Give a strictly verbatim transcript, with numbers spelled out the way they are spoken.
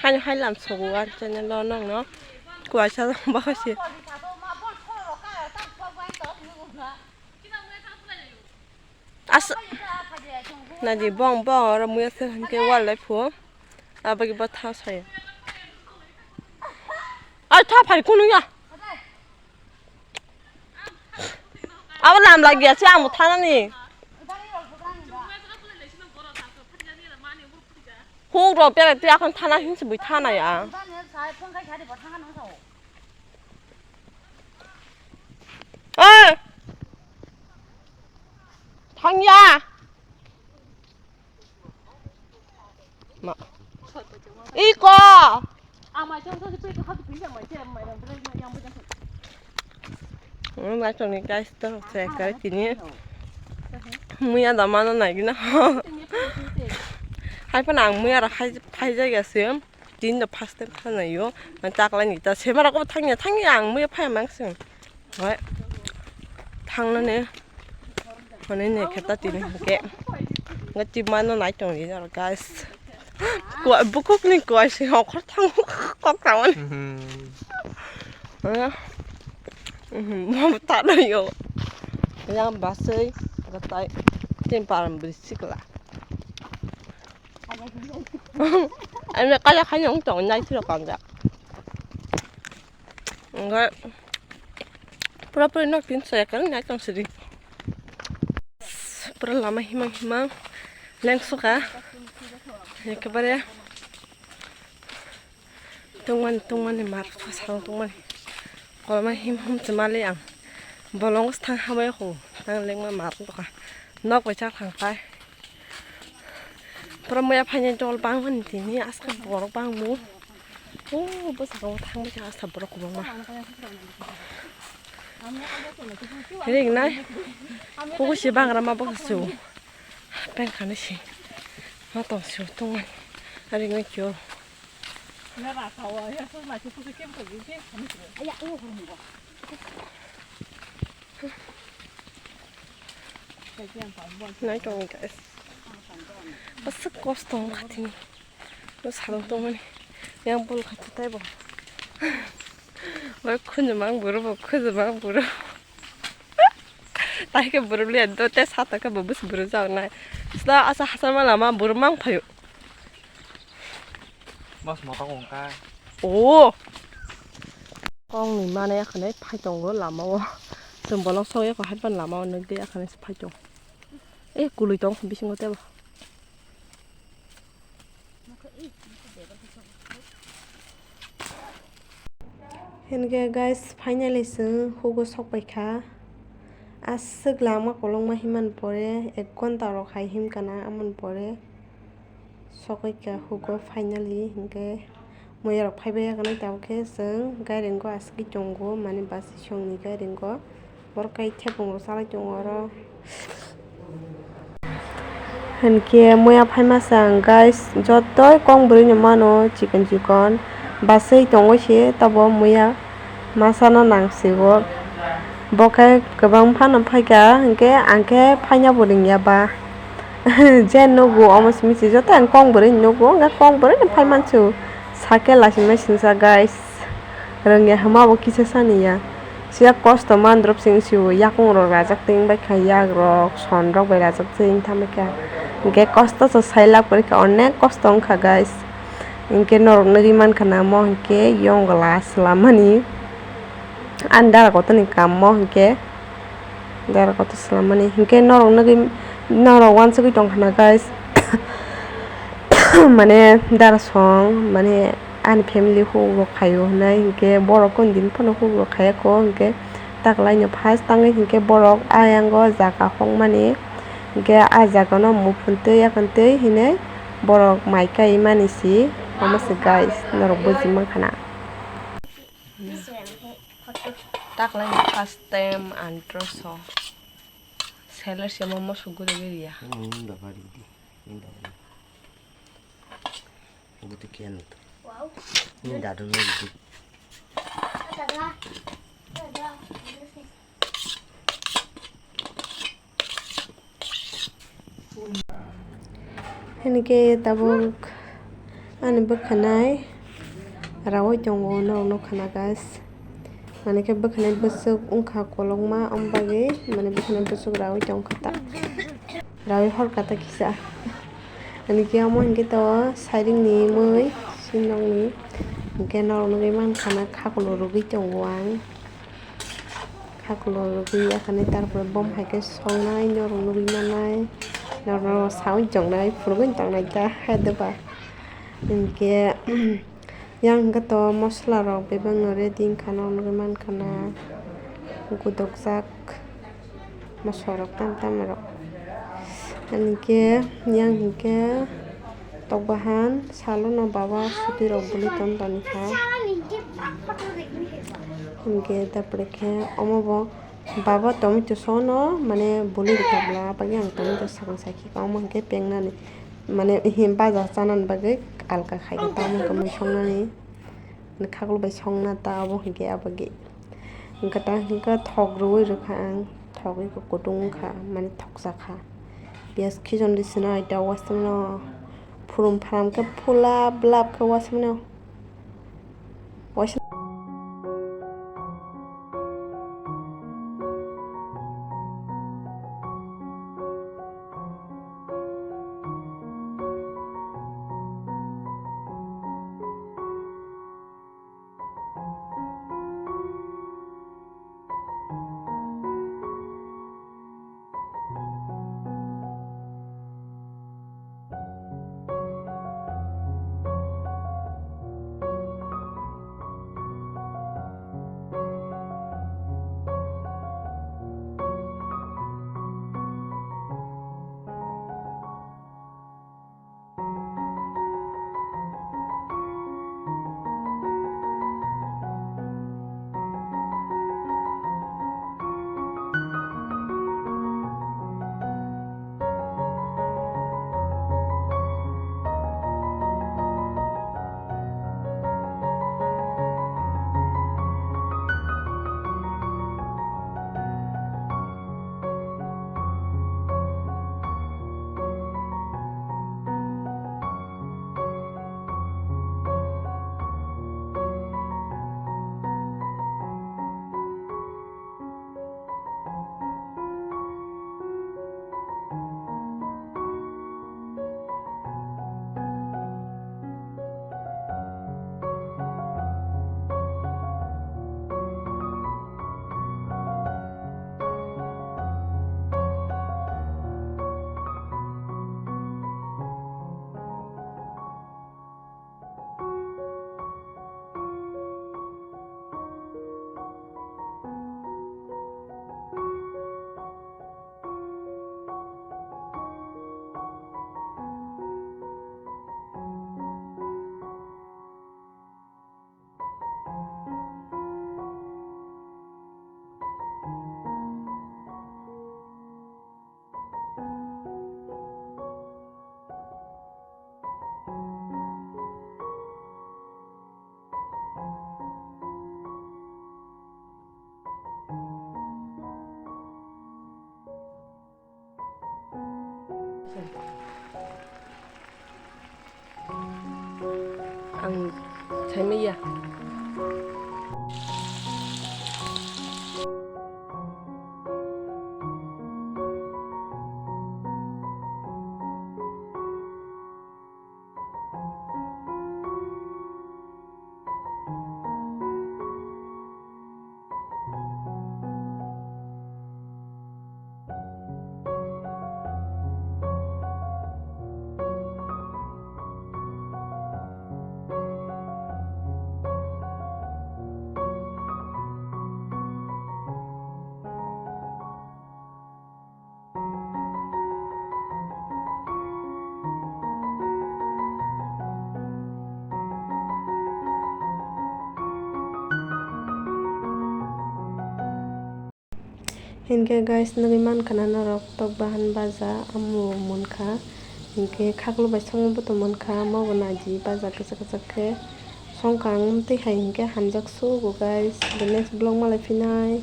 Ani hai lam sogo ar channel o nokno kuaisa bakha se. As nadi bong bong oro muya se hwnkhe wal lai phu. Abagi bo tha saya. Ai tha phai kunu ya. Abo lam lagi ya se ang bo thanani. Huk rok berai twi akhon thana hinse bui thana ya. Oi! Thangya! Ma. Iko! Ang naitongni guys, to se kare tini muya da mano naigina. Hai phano ang muya rok hai phai jagya se. Tini no first time thangnaio. Ang chaklai ni ta sema rok thangya thangya ang muya phai mang se. Hai. Thangnani. Hone ne kheta tini hwnkhe. Nga twi mano naitongdi aro guys. Kuwa, bukukni kuwa se okhor thang kok tawan. Mhm. Ah. Mhm, mo ta no yo. Yang basai gatai. Tin param bri sikla. Ani kaya khani ong tong nai thiro kanja. Enggak. Pura pura nok tin saya kan nai tong sidi. Pura lama himang himang lengsoka. Ekebare tongmani tongmani mar thosang tongmani. Kolma him hum chumali ang. Bolong thang hamai ho. Tang lengma mar tongka. Nok bai chak thang pai. Pura muya phainai dol bangmani tini aska borok bangmo. O bwskango thangbai kha asta borok kwbangma. Ringnai. Kukusi bangrama bwkha su. Pengkhani si. Ma tong su tongmani. Ringnai kyo. Nai tong guys. Aswk kosto wngkha tini. Bo salong tongmani. Yang bol kha tei bo. Bo khunjwmang buru bo khunjwmang buru. Tai khe buru liya do te sata khe bo bus buru jao nai. Sla asa hasa ma lama buru mang phayo. Bos moto wngkha. O. Kong ni mane khane phai tongo lama o. Chwng bolong sogwi kha hai pan lama o nugwi akhane se phai tong. E kwlwi tong bisingo tebo. Hinkhe guys, finally chwng hugo sok pai kha. Aswk lama kolokma himani pore, ek ghonta rok hai himkha na, amoni pore sokoi kha hugo finally. Hinkhe muya rok phaibai ya khe tabuk khe chwng gairengo aswk tongo, mane bus songni gairengo. Borok kai thepung rok salai tongo oro. Hinkhe muya phaima chwng guys, jotoi kong bwrwi no mano chikon chikon. Basai tongo se tabo muya masa no nang sigo. Bo khe kwbang phano phaikha, hinkhe ang khe phaina bo ringya ba. Je nugo omo simi se joto ang kong bwrwi nugo, hinkhe kong bwrwi no phai mansu. Sake lasimai singsa guys. Rwngya hwnma bo kisa saniya. Siya kosto mandrop sing siwo, yakung rok rajak tei wngbai kha, yak rok, son rok bai rajak tei wng thambai kha. Hinkhe kosto se sai lab kwrwi kha, onek kosto wngkha guys. Hinkhe norok nugwi mankha na mo hinkhe yong glass swlammani. Ani dara kotorni kammo hinkhe. Dara kotor swlammani hinkhe norok nugwi, norok uansugwi tongkha na guys. Mane dara song mane ani family hugrok khaio hinai hinkhe borok kondini phano hugrok khaiya kho hinkhe taklaino first tangwi hinkhe borok ayango jaga hokmani hinkhe ah jagano muphun twi yakung twi hinwi borok mai kai mani si omo se guys norok buji mankha na. Taklaini first time ang troso. Seller se momo suguri giriya. Ini dapat ini. Ini dapat. Ini tuh kian tuh. Ini dadu ini gitu. Hinkhe tabuk ani bwkhanai Rawi tongo norok nukha na guys. Mane khe bwkhani bwswk wngkha kolokma, omo bagwi mane bwkhani bwswk rawi tongkha ta. Rawi horkha ta kisa. Ani khe omo hinkhe to siring ni mui sinokni hinkhe norok nugwi mankha na khakulo rwgwi tongo ang. Khakulo rwgwi yakarnai, tarpore bom hai khe songnai, norok nugwi mannai, norok saui tongnai, phunugwi tongnai ta hai doba. Hinkhe yang hinkhe to mosola rok bebak no ready wngkha, norok nugwi mankha na, gudokjak moso rok tam tam rok. Hinkhe yang hinkhe tok bahan salo no baba suti rok bwlwi ton toni kha. Hinkhe tarpore khe omo bo baba tomato sono mane bwlwi rwkha bwla, abagwi ang tomato sakang sakhi ka omo hinkhe pengnani mane baja chanani bagwi alka khaikha tamo wngkha mui songnani. Khaklo bai songna ta obo hinkhe abagwi. Hinkhe ta hinkhe thok rwui rwkha ang, thogwi kutung wngkha, mane thokjakha. Piyaj khijon risina aita wasamno phurum pharam khe phulap blap khe wasamno. Waisa. Ang saimaya. Hinkhe guys, nugwi mankha na norok tok bahan baja amo munkha. Hinkhe khaklo bai songwi bo tong mankha, amo bo naidi baja kwchak kwchak khe songkha ang, twi hai hinkhe hamjak sugo guys. The next vlog malai phinai.